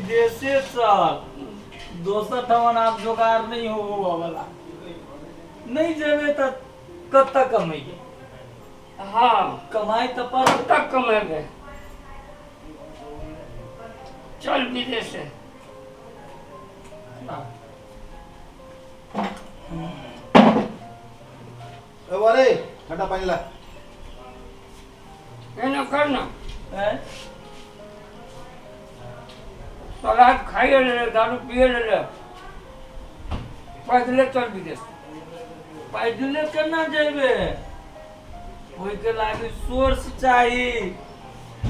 विदेशे चल, दोसर ठमन आब जोगार नहि हो वाला। नहि जेबे तऽ कतऽ कमैबे? हाँ। कमाइ तऽ पर कतऽ कमेबे? चल विदेशे। ए अरे, ठंडा पानी ला। एना कर ना। हैं? सलाद खाइए ले ले, दारू पिए ले ले, पैदले चल विदेश। पैदले केना जेबे? ओहिके लागी सोर्स चाही,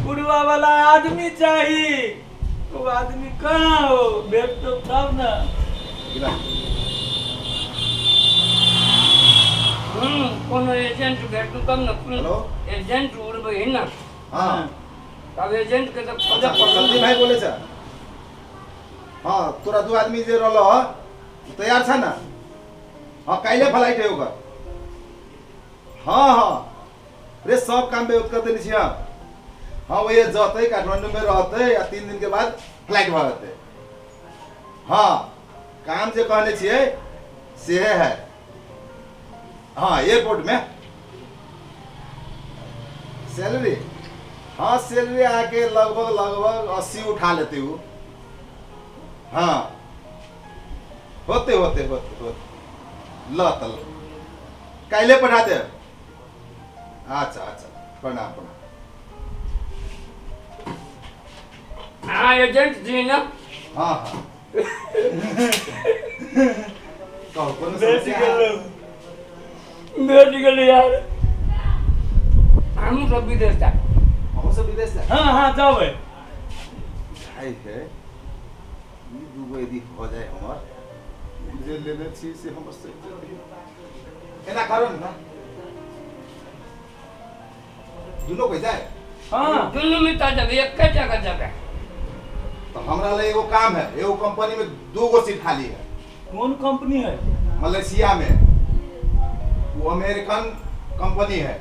उड़वा वाला आदमी चाही। वो आदमी कहाँ हो? भेटतो तब ना। गिला। कोनो एजेंट भेटू तब ने। कोनो हेलो? एजेंट उड़बै है ना। हाँ। तब एजेंट के तऽ खोजऽ अच्छा, पड़त। संदीप भाई बोले छ। हाँ, तोरा दू आदमी जे रहल ह, तैयार छ ना? हाँ, काल्हि फ्लाइट है ओकर। हाँ हाँ रे, सब काम बेउत कर देने छी। हाँ हाँ, वही जतै, काठमांडू में रहतै आ 3 दिन के बाद फ्लाइट भऽ जेतै। हाँ, काम जे कहने छियै सेहे है। हाँ, एयरपोर्ट में सैलरी, हाँ, सैलरी आके लगभग लगभग 80 उठा लेते वो। हाँ, होते होते होते होते। ल त ल, काल्हि पठा दे। अच्छा अच्छा, प्रणाम प्रणाम। हाँ, एजेंट जी ना? हाँ हाँ, कहू, कोनो भेट समस्या? गेलौ, भेट गेलै यार। हमहूँ सब विदेश जा। अहूँ सब विदेश जा? हाँ हाँ, जेबै। भाई है, ई दूगो यदि हो जाए, हमर जे लेने छी से हमर सही जेतै। एना करू ने, दुनू कोइ जाए। हाँ। दुनू मिता जब एके जगह जगह। तो हमरा ले एगो काम है। एगो कंपनी में दू गो सीट खाली है। कौन कंपनी है? मलेशिया में, वो अमेरिकन कंपनी है।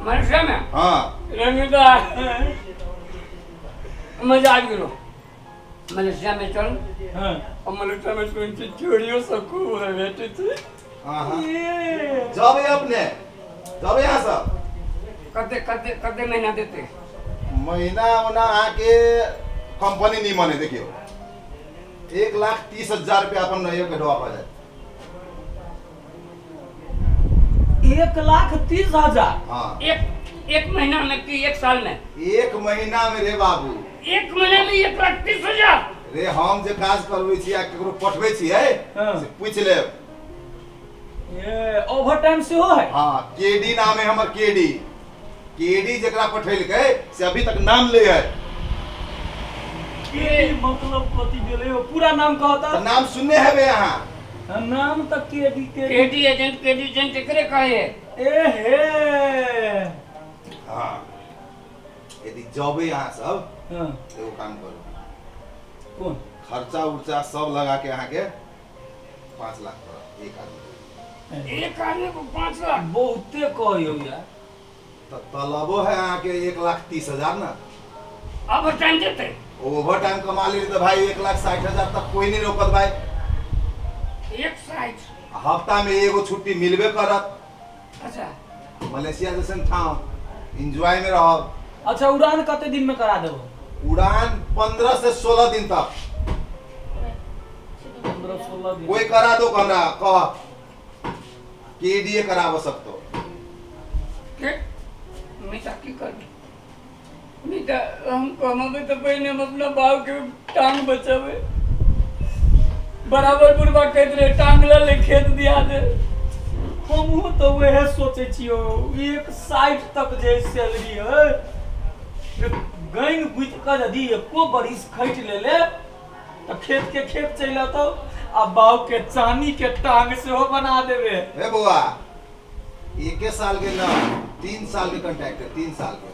मलेशिया में? हाँ। रंगीता, मजा आबि गेलो। मलेशिया में चल। हाँ। और मलेशिया में सुन छी चोरियो सब खूब भेटै छै। हाँ हाँ। ये जब अपने जब यहाँ सब। कते कते कते महीना देते? महीना ओना अहाँके कंपनी निमन है। देखियौ, 1,30,000 रुपया अपन रहियो के ढोआ भऽ जायत। 1,30,000? हाँ। एक एक महीना में कि एक साल में? एक महीना में रे बाबू। एक महीना में 1,30,000? रे, हम जे काज करबै छी आ केकरो पठबै छियै, से पूछि लेब। ये ओवर टाइम सेहो है? हाँ, केडी नाम है हमर, केडी। केडी जकरा पठेलकै से अभी तक नाम ले है। केडी मतलब कथी भेलै? ओ पूरा नाम कहता। तऽ नाम सुनने हेबै अहाँ। नाम तऽ KD, KD. KD agent, KD agent एकरे कहे। ए हे। हाँ, यदि जबै अहाँ सब, एगो काम करू। कोन? खर्चा उर्चा सब लगा के अहाँके 5 लाख पड़त एक आदमी। एक आदमी को 5 लाख? बहुते कहियौ यार। तऽ तलबो है अहाँके 1,30,000 ना। अब टाइम देते? ओवर टाइम कमा ली तऽ भाई 1,60,000 तक कोई नहीं रोकत भाई। 1.60? हफ्ता में एगो छुट्टी मिलबे करत। मलेशिया जैसन ठाम एंजॉय में रहब। अच्छा, उड़ान कते दिन में करा देबो? उड़ान 15 से 16 दिन तक। 15-16 दिन। कोई करा दो हमरा कह, के कराबो सकतो। के मिता, की करबी मिता? हम कमाबे तो पहिने हम अपना बाप के टांग बचाबे। बराबर बुढ़बा कहैत रहे, टांग लऽ ले, खेत दिया दे। हमहूँ तऽ वएह सोचै छियौ। 1.60 तक जे सैलरी है, गैन गुति कऽ यदि एको बरिस खटि लेले तऽ खेत के खेत चलि अतौ आ बाउ के चानी के टांग सेहो बना देबे। हे बौआ, एके साल के ना, 3 साल के कॉन्ट्रैक्ट है, 3 साल के।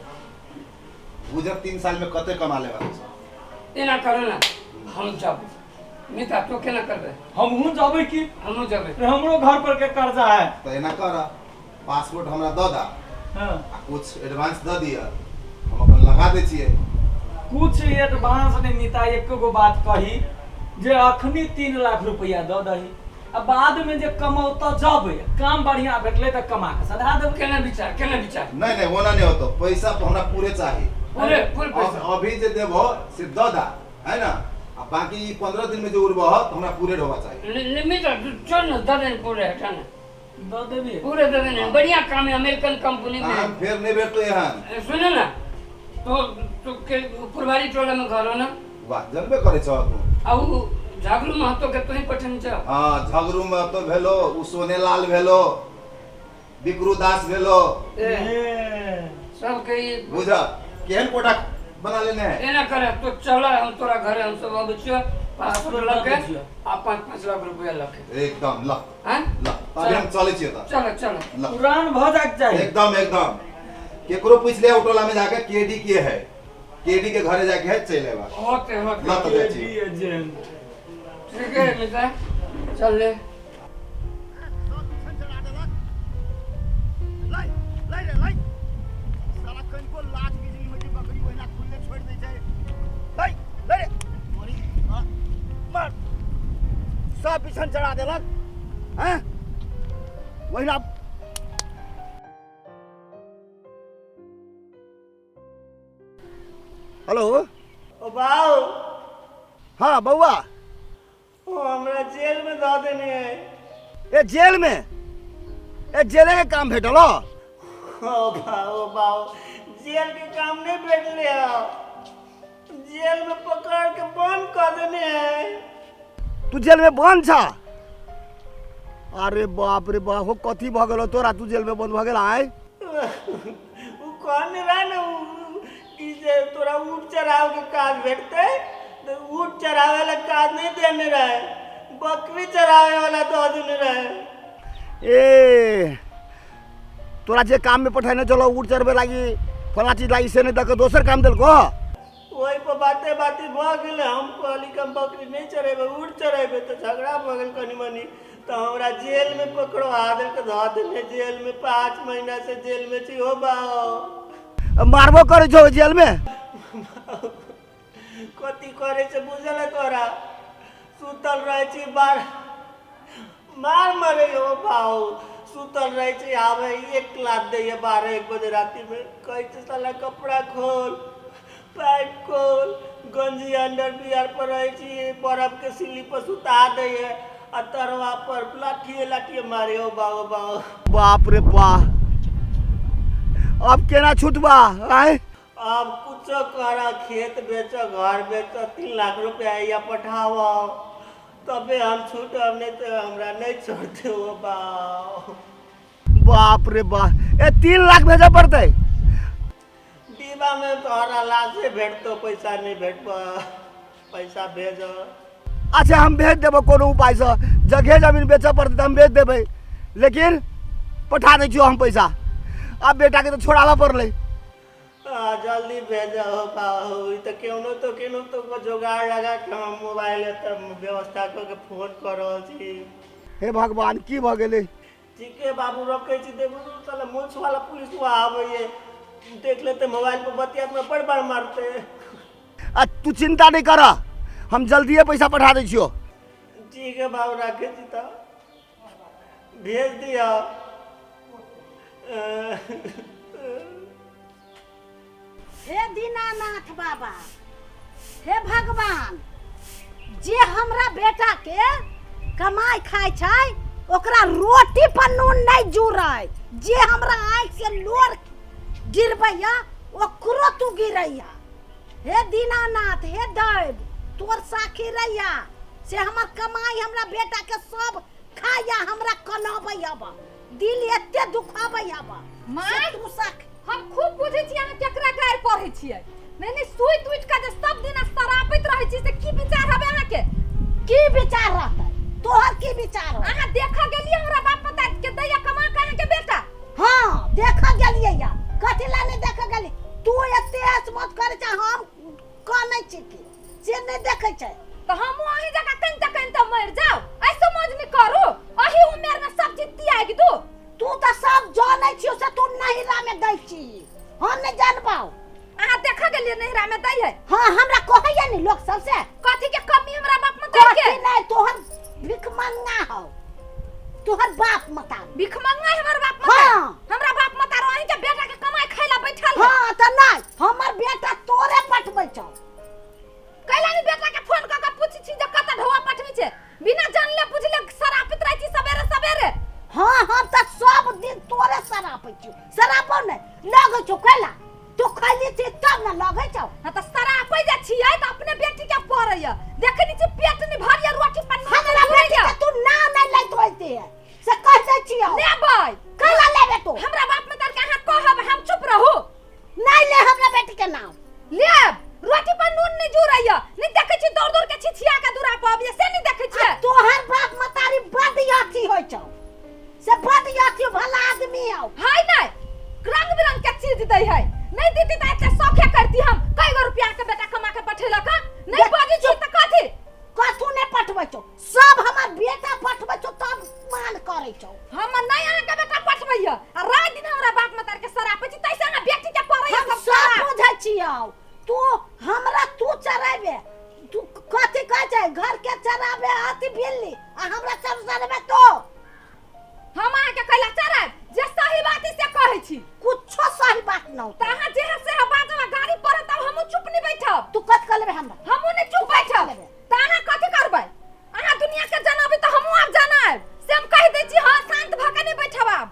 बुझब, 3 साल में कते कमा लेबा तू। एना करू ने, हम जब मिता, तो केना करबै? हमहूँ जबै की। हमहूँ जेबै। हमरो घर पर के कर्जा है। तऽ एना कर, पासपोर्ट हमरा दऽ दा आ कुछ एडवांस दऽ दिअ, हम अपन लगा दै छियै। कुछ एडवांस नहीं मिता, एको गो बात कही जे अखनी 3 लाख रुपया दऽ दही आ बाद में जे कमौता जब काम बढ़िया भेटले तऽ कमा के सधा देबै। केना विचार, केना विचार? नहीं नहीं, ओना नहीं होतो, पैसा तो हमरा पूरे चाहिए। पूरे पूरे पैसा। अभी जे देबो से दऽ दा है ना, आ बाकी 15 दिन में जो उड़बो तो हमरा पूरे ढोबा चाहिए। मित्र चल ना, दे देने पूरे, हटा ना। दऽ देबी पूरे दे देने, बढ़िया काम है अमेरिकन कंपनी में। काम फिर नहीं भेटतो यहाँ। सुनो ना, तो के पुरवारी टोला में घर हो ना? वाह, जनबे करे छौ तू। आ उ झागरू महतो के तुही पठन छ। हां, झगरू महतो भेलो, उ सोनेलाल भेलो, बिकरू दास भेलो। ए, सब के ई बुझ केहन कोटा बना लेने है। एना करे तो चल हम तोरा घरे, हम सब अबै छियो, पासपोर्ट लके आ 5-5 लाख रुपया लके। एकदम ल। हैं? ल, अभी हम चलै छियो त। चलो चलो। ल। पुरान भ जाके चाही। एकदम एकदम। केकरो पूछ ले ऑटोला में जाके केडी के है, केडी के घरे जाके है, चल आबा। होते होते। ल त जाइ छी। KD agent. ठीक है मित्र, चल ले। सब बिछन चढ़ा देलक हैं वहिना। हेलो। ओ बाऊ। हाँ बउआ। ओ हमरा जेल में दऽ देने है। ए जेल में? ए जेले के काम भेटल हो? ओ बाऊ, ओ बाऊ, जेल के काम नहीं भेटले हो, जेल में पकड़ के बंद कर देने है। तू जेल में बंद छा? अरे बाप रे बाप, हो कथी भ गेलो तोरा, तू जेल में बंद भ गेल आय? उ कहने रहे ना कि जे तोरा ऊँट चरावे के काज भेटते तो ऊँट चरावे वाला काज नहीं देने रहे, बकरी चरावे वाला दऽ देने रहे। ए तोरा जे काम में पठेने चलो ऊँट चरबे लागी फला चीज लागी से नहीं दके दोसर काम देलको? वही पर बाते बाते भऽ गेलै, हम कहली कि हम बकरी नहीं चरेबै ऊँट चरेबै, तो झगड़ा भऽ गेल कनी मनी, तो हमरा जेल में पकड़वा देलक, धऽ देने जेल में, 5 महीना से जेल में छी हो बाऊ। मारबो करै छौ जेल में? कथी करै छै बुझल है तोरा? सुतल रहै छी बार मार मरे हो बाऊ, सुतल रहै छी आबै एक लात दैया 12-1 बजे राति में, कहै छै साला कपड़ा खोल पैंट खोल, गंजी अंडर बियर पर रहै छी, बर्फ के सिल्ली पर सुता दैया आ तरवा पर लाठिए लाठिए मारे हो बाऊ बाऊ। बाप रे बा, अब केना छुटबा आय? अब कुछो कर, खेत बेच, घर बेच, 3 लाख रुपया या पठाव तबे हम छूटब, नहीं तो हमरा नहीं छोड़ते हो बाऊ। बाप रे बा, ए 3 लाख भेजे पड़तै? डिब्बा में तोहरा लाशे भेटतो, पैसा नहीं भेटबो, पैसा भेज। अच्छा हम भेज देबो कोनो उपाय से, जगह जमीन बेचे पड़तै तऽ हम बेच देबै, लेकिन पठा दै छियौ हम पैसा। अब बेटा के तो छोड़ाबऽ पड़लै। जल्दी भेज हो बाबू, ई तो केनो तो केनो तो जोगाड़ लगा के हम मोबाइल व्यवस्था कऽ के फोन कर रहल छी। हे भगवान, की भऽ गेलै? ठीके बाबू रखै छी, देखू साला मूछ वाला पुलिस आबैये, देख लेते मोबाइल पर बतियात में बड़ बड़ मारते। आ तू चिंता नहीं कर, हम जल्दिए पैसा पठा दै छियौ। ठीक है बाबू, रखै छी तऽ भेज दिअ। हे दीनानाथ बाबा, हे भगवान, जे हमरा बेटा के कमाई खाय छै ओकरा रोटी पर नून नहीं जुड़ै, जे हमरा आँखि से लोर गिरबैया ओकरो तू गिरैया। हे दीनानाथ, हे दैव, तोर साखी रैया से हमर कमाई हमरा बेटा के सब खाया, हमरा कनाबैया बा, दिल एते दुखाबैया बा। माय, तू साख हम खूब बुझै छी अहाँ केकरा गारि पढ़ै छियै। नहीं नहीं, सुति उठि कऽ जे सब दिन शरापैत रहै छी से की विचार हवे अहाँके? की विचार रहतै तोहर? की विचार हो? अहाँ देखऽ गेलियै हमरा बाप पता के दैया कमा के अहाँके बेटा? हाँ देखऽ गेलियै या, कथी ला नहीं देखऽ गेली? तू एते ऐश मत करै छै, हम कनै छी की से नहीं देखै छै? तऽ हमहूँ अहीं जकाँ कनिते कनिते मरि जाउ? ऐसे मौज नहि करू, अही उमेर में सब चीज त्यागि दू। तू तऽ सब जानै छियो से तू नहिरा में दै छी, हम नहीं जानबाउ। अहाँ देख देखा गेलियै नैहरा में दै है। हाँ, हमरा कहैया नहीं लोग सबसे। कथी के कमी हमरा बाप मतारी के? कथी नहीं, तोहर भिखमंगा हो, तोहर बाप मतारी। भिखमंगा है हमर बाप मतारी? हाँ। हमरा बाप मतारो अहीं के बेटा के कमाई खाइला बैठल है। हाँ त नहीं, हमर बेटा तोरे पठबै छौ। कैला नहीं बेटा के फोन क के पूछी छी जे कत ढौआ पठबै छै? बिना जानले बुझले शरापित रहै छी सबेरे सबेरे। हाँ, हम त सब दिन तोरे शरापै छियौ। शरापौ नहीं लगै छौ कैला? तू खैली छी तब न लगै छौ। हाँ त शरापै जे छियै त अपने बेटी के पड़ैया। देखै नै छी पेट नै भरिया रोटी पर हमरा बेटी के तू नाम नहीं लैत होइते है से कह दै छियौ। लेबै। कैला लेबै तू? हमरा बाप मतार के अहाँ कहब हम चुप रहू? नहीं ले हमरा बेटी के नाम। लेब। रोटी पर नून नहीं जुड़ैया, नहीं देखै छी दौड़ दौड़ के छिछिया के दूरा पर अबिया से नहीं देखै छियै। तोहर बाप मतारी बड अथी होइ छौ से, बड अथी भला आदमी हौ। है नहीं, रंग बिरंग के चीज दै है। नहीं दीती त एते शौखे करती हम। कई गो रुपया के बेटा कमा के पठेलक हँ? नहीं बाजै छी त कथी? कथू नहीं पठबै छौ, सब हमर बेटा पठबै छौ तब मान करै छौ। हम नहीं अहाँ के बेटा पठबैया आ रात दिन हमरा बाप मतार के शरापै छी तैसे अहाँ बेटी के पड़ैया। हम सब बुझै छियौ। तू हमरा तू चराबे, तू कथी कहै छै घर के चराबे अथी बिल्ली आ हमरा सब चराबे तो। हम अहाँ के कैला चराब? जे सही बात है से कहै छी। कुछो सही बात न। त अहाँ जे है से बाजब गाड़ी पड़त तब हमहूँ चुप नहीं बैठब। तू कथी कर लेबे हमरा? हमहूँ नहीं चुप बैठब। त अहाँ कथी करबै? अहाँ दुनिया के जनाबी त हमहूँ आब जनाब से हम कहि दै छी। हाँ, शांत भऽ के नहीं बैठब आब।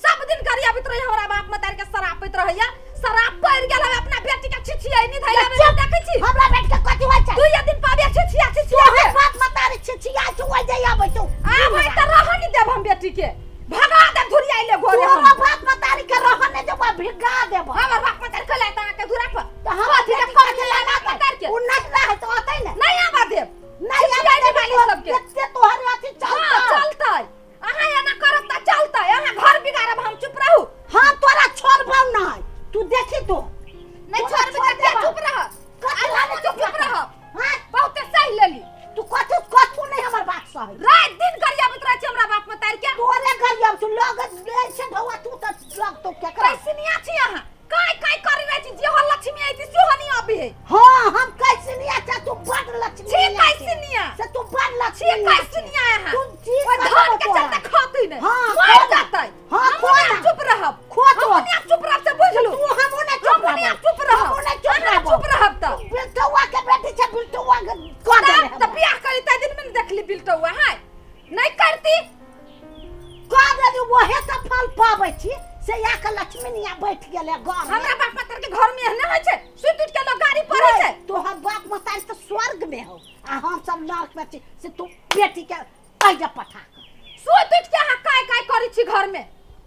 सब दिन गरियाबैत रहैया हमरा बाप मतारी के शरापैत रहैया। शराब पड़ि गेल हवे अपना बेटी के छिछियै नहीं धैला में देखै छी। हमरा बेटी के कथी होइ छै? दुइये दिन पाबिया छिछिया छिछिया। तोहर बाप मतारी छिछिया छौ ओइ जे आबै छौ। आब है त रहऽ नहीं देब हम बेटी के, भगा देब धुरियाइले घरे। तोहर बाप मतारी के रहऽ नहीं देब, भिगा देब। हमर बाप मतारी कल आयत अहाँ के दूरा पर? त हमर कथी के बेटी कमी कथी है लगा बाप मतारी के? उ नहीं रहै त अतै ने। नहीं आबऽ देब। नहीं आबऽ देब वाली सबके। एते तोहर अथी चलतै। हाँ, चलतै। अहाँ एना करब त चलतै। अहाँ घर बिगाड़ब हम चुप रहू? हम तोरा छोड़बौ नहीं, तू देखी तो। नहीं छोड़बी त के चुप रह? कथी लाने चुप रह? हाँ, बहुते सही लेली। तू कथू कथू नहीं हमर बात सही। रात दिन गरियाबैत रहै छी हमरा बाप मतारी के। तोरे गरियाब छौ लग लै छै ढौआ तू त लगतौ केकरा? कैसनिया छी अहाँ? काय काय करी रहै छी? जेहो लक्ष्मी अइती सेहो नहीं अबी है। हाँ, हम कैसनिया छ, तू बड लक्ष्मी छी कैसनिया से, तू बड लक्ष्मी छी कैसनिया अहाँ। तू जी ओइ धन के चलते खाती नहीं। हाँ, मर जतै। हाँ, खो ना। चुप रहब। खो तो। हम नहीं चुप रहब से बुझलू। तू हमहूँ नहीं चुप हम नहीं चुप रहब। हमहूँ नहीं चुप रहब। चुप रहब त बिलटौआ के बेटी छै, बिलटौआ के कर देले। त बियाह करी तै दिन में देखली बिलटौआ है नहीं करती कर देली। वहे सब फल पाबै छी से या के लक्ष्मीनिया बैठ गेलै घर में। हमरा बाप मतार के घर में एहने होइ छै, सुति उठि के लोग गाड़ी पढ़ै छै। तोहर बाप मतारी तऽ स्वर्ग में हो आ हम सब नर्क में छी से तू बेटी के एहिजा पठा के सुति उठि के अहाँ काय काय करै छी घर में?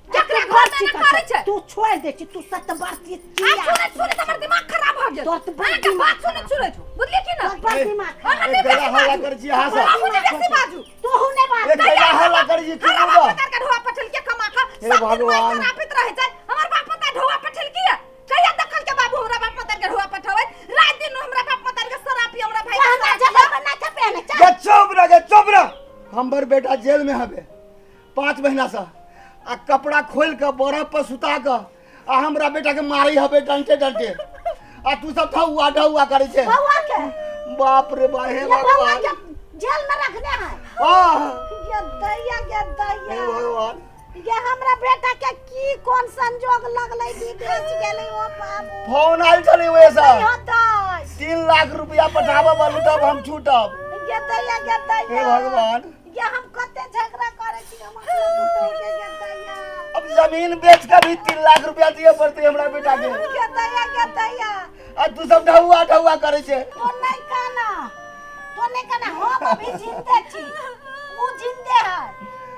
केकरा घर में ना करै छै? तू छोड़ि दै छी, तू सतवर्ती। आ सुनैत सुनैत हमर दिमाग खराब भऽ गेल। तोहर तऽ बड़ अहाँके दिमाग बात सुनैत सुनैत बुझलियै की ना? तोहर बड़ दिमाग खराब। अहाँ नहि गला बेसी हल्ला बाजू। करै छी अहाँ सब। अहूँ नहि बेसी बाजू। तोहू नहि बाज। ए, गला हल्ला करै छी हमरा चुप बाप रह। मतार के ढोआ पठेल के कमा के हे सब दिन मारि भगवान। खरापित रहै छै। हमर बाप मतार ढोआ पठेल किया? कहिया देखल के बाबू हमरा बाप मतार के ढोआ पठाबै? राति दिन हमरा बाप मतार के शराबी हमरा भाई के हमरा शराबी। जगह पर ना छै पहने चल। गे चुप रह, गे चुप रह। हमर बेटा जेल में हवे 5 महीना से आ कपड़ा खोल के बर्फ पर सुता के आ हमरा बेटा के मारी हवे डंटे डंटे आ तू सब ठौआ ढौआ करै छै। बउआ के बाप रे बा, हे ये बउआ भगवान के जेल में रखने है। आह, ये दैया, ये हे दैया, भगवान। ये हमरा बेटा के की कोन संजोग लगलै विदेश गेलै ओ बाबू। फोन आयल छलै ओहे से। नहीं होतै। 3 लाख रुपया पठाबऽ बोलू तब हम छूटब। ये दैया, ये दैया, हे भगवान। ये हम कते झगड़ा करै छी हम अपना पुतोह के। ये दैया, अब जमीन बेच के भी 3 लाख रुपया दिए पड़ते हमरा बेटा के। ये दैया, ये दैया। आ तू सब ढौआ ढौआ करै छै। तो नहीं कहना, तो नहीं कहना। हम अभी जिंदे छी, वो जिंदे है।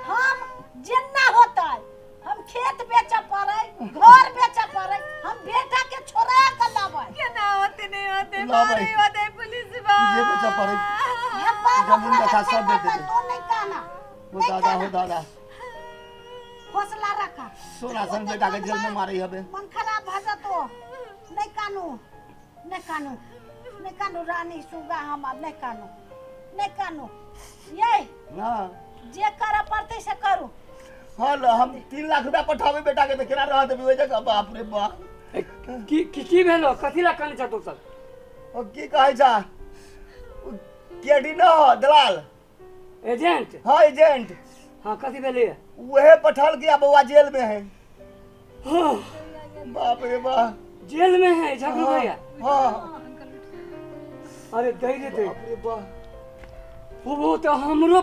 हम जिन्ना होता है हम खेत बेचे पड़े, घर बेचे पड़े, हम बेटा के छोड़ा के लाबै। केना होते नहीं होते लाबै। मारे होते पुलिस बा। जे बेचऽ पड़ै। हम बाप जमीन ओकरा जथा रखै सब बेच पड़तै, देतै। तो नहीं कहना, हो नहीं दादा, हो कहना। दादा। हौसला रखा। सोना सन बेटा के जेल में मारे हबे। मन खराब भऽ जतो। नहीं कानू, नहीं कानू, नहीं कानू रानी सुगा हमर, नहीं कानू, नहीं कानू। ये ना जे करऽ पड़तै से करू। हाँ ल, हम 3 लाख रुपया पठाबे बेटा के तऽ केना रह देबी ओहि जगह? बाप रे बाप। की की की भेलो कथी ला कनै छ तू सब ओ की कहै छ ओ केडी न हो दलाल एजेंट हाँ एजेंट हाँ कथी भेलै वहे पठाल गया बउआ जेल में है हाँ बाप रे बाप जेल में है झगड़ू भैया हाँ अरे दै देते बाप रे बाप वो तऽ हमरो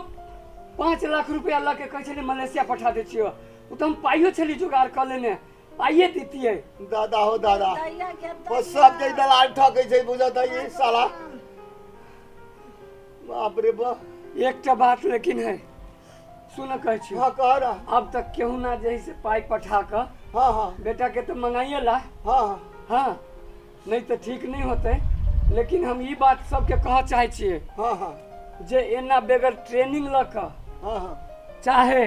5 लाख रुपया लऽ के कहै छलै मलेशिया पठा दै छियौ ओ तऽ हम पाइयो छली जोगाड़ कऽ लेने पाइए दितियै दादा हो दादा दैया के बस सब के दलाल ठकै छै बुझत है ई साला बाप रे बाप एकटा बात लेकिन है सुन कहै छी हाँ कह रहा अब तक केहू ना जे है से पाइ पठा कऽ हाँ हाँ बेटा के तऽ मंगाइए ला हाँ हाँ नहीं तऽ ठीक नहीं होतै लेकिन हम ई बात सबके कहऽ चाहै छियै हाँ हाँ जे एना बगैर ट्रेनिंग लऽ कऽ हाँ हाँ चाहे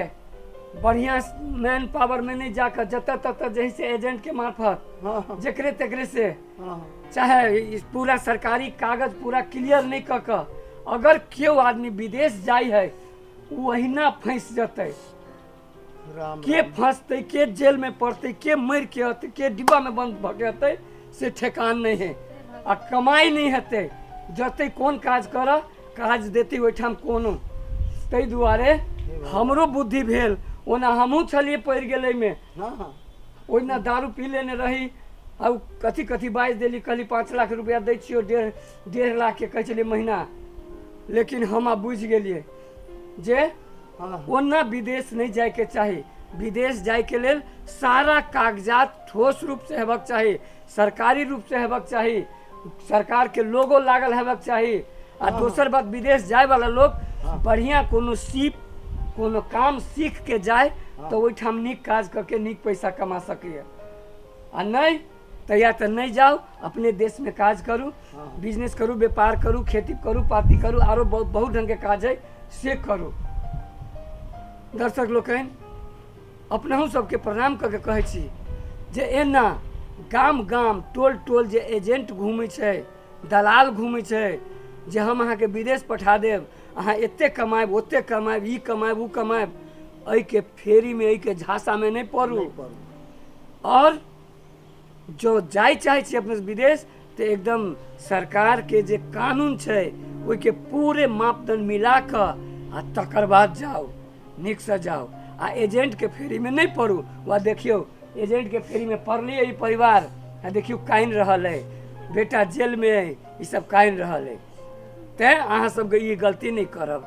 बढ़िया मैन पावर में नहीं जाकर जतऽ ततऽ जे है से एजेंट के मार्फत हाँ हाँ जेकरे तेकरे से हाँ चाहे इस पूरा सरकारी कागज पूरा क्लियर नहीं कऽ कऽ अगर केओ आदमी विदेश जाइ है ओ अहिना फंसि जेतै राम के फंसतै के जेल में पड़तै के मरि के अतै के डिब्बा में बंद भऽ के अतै से ठेकान नहीं है आ कमाइ नहीं हेतै जतै कोन काज करऽ काज देतै ओहिठाम कोनो ताहि दुआरे हमरो बुद्धि भेल ओना हमहूँ छलियै पड़ि गेल एहिमे हाँ हाँ ओहिना दारू पी लेने रही आ उ कथी कथी बाजि देली कहली 5 लाख रुपया दै छियौ 1.5 1.5 लाख के कहै छलियै महीना लेकिन हम आब बुझि गेलियै जे हाँ ओना विदेश नहि जायके चाही विदेश जायके लेल सारा कागजात ठोस रूपसँ हेबाक चाही सरकारी रूपसँ हेबाक चाही सरकारके लोगो लागल हेबाक चाही आ दोसर बात विदेश जायवला लोक बढ़िआँ कोनो सीप कोनो काम सीख के जाय तऽ ओहिठाम नीक काज कऽ के नीक पैसा कमा सकैए आ नहि तऽ या तऽ नहि जाउ अपने देशमे काज करू बिजनेस करू व्यापार करू खेती करू पाती करू आरो बहुत बहुत ढङ्गके काज अइ से करू दर्शक लोकनि अपनहु सबके प्रणाम कऽ के कहै छी जे एना गाम गाम टोल टोल जे एजेंट घूमै छै दलाल घूमै छै जे हम अहाँके विदेश पठा देब अहाँ एतेक कमायब ओतेक कमायब ई कमायब ओ कमायब एहिके फेरीमे एहिके झाँसामे नहि पड़ू आओर जो जाय चाहै छी अपने विदेश तऽ एकदम सरकारके जे कानून छै ओहिके पूरे मापदंड मिला कऽ आ तकर बाद जाउ नीकसँ जाउ आ एजेंटके फेरीमे नहि पड़ू वा देखियौ एजेंटके फेरीमे पड़लियै ई परिवार आ देखियौ कानि रहल अइ बेटा जेलमे अइ ई सब कानि रहल अइ तेँ अहाँ सबके ई गलती नहि करब।